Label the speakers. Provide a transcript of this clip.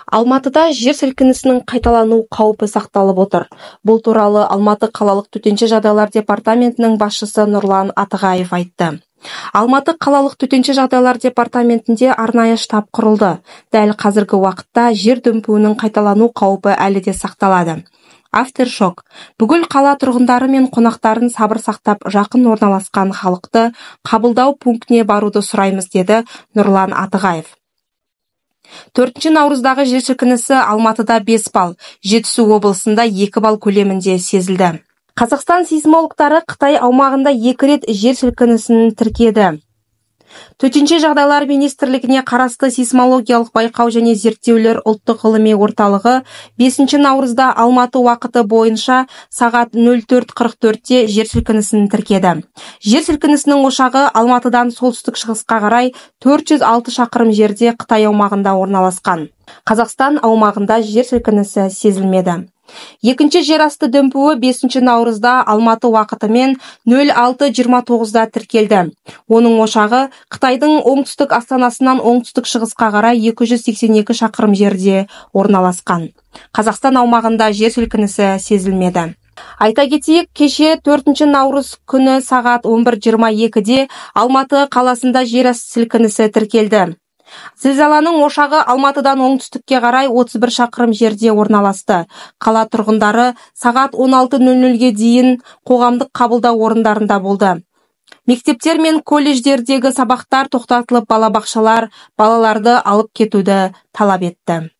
Speaker 1: Алматыда жер сілкінісінің қайталану қаупі сақталып отыр. Бұл туралы Алматы қалалық төтенше жағдайлар департаментінің басшысы Нұрлан Атығаев айтты. Алматы қалалық төтенше жағдайлар департаментінде арнайы штаб құрылды. Дәл қазіргі уақытта жер дүмпуінің қайталану қаупі әлі де сақталады. Афтершок. Бүкіл қала тұрғындары мен қонақтарын сабыр сақтап, жақын орналасқан халықты қабылдау пунктіне баруды сұраймыз, деді Нұрлан Атығаев. 4 наурыздағы жер сілкінісі Алматыда 5 балл, Жетісу облысында 2 балл көлемінде сезілді. Қазақстан сейсмологтары Қытай аумағында 2 рет жер сілкінісін тіркеді. Төтенше жағдайлар министрлігіне қарасты сейсмологиялық байқау және зерттеулер ұлттық ғылыми орталығы 5 наурызда Алматы уақыты бойынша сағат 04:44-те жер сілкінісін тіркеді. Жер сілкінісінің ошағы Алматыдан солтүстік шығысқа қарай 406 шақырым жерде Қытай аумағында орналасқан. Қазақстан аумағында жер сілкінісі сезілмеді. Екінші жерасты дүмпуі 5 наурызда Алматы уақытымен 06:29-да тіркелді. Оның ошағы Қытайдың оңтүстік астанасынан оңтүстік шығысқа қарай 282 шақырым жерде орналасқан. Қазақстан аумағында жер сілкінісі сезілмеді. Айта кетейік, кеше 4 наурыз күні сағат 11:22-де Алматы қаласында жерасты сілкінісі тіркелді. Зілзаланың ошағы Алматыдан оңтүстікке қарай 31 шақырым жерде орналасты. Қала тұрғындары сағат 16:00-ге дейін қоғамдық қабылдау орындарында болды. Мектептер мен колледждердегі сабақтар тоқтатылып, балабақшалар балаларды алып кетуді талап етті.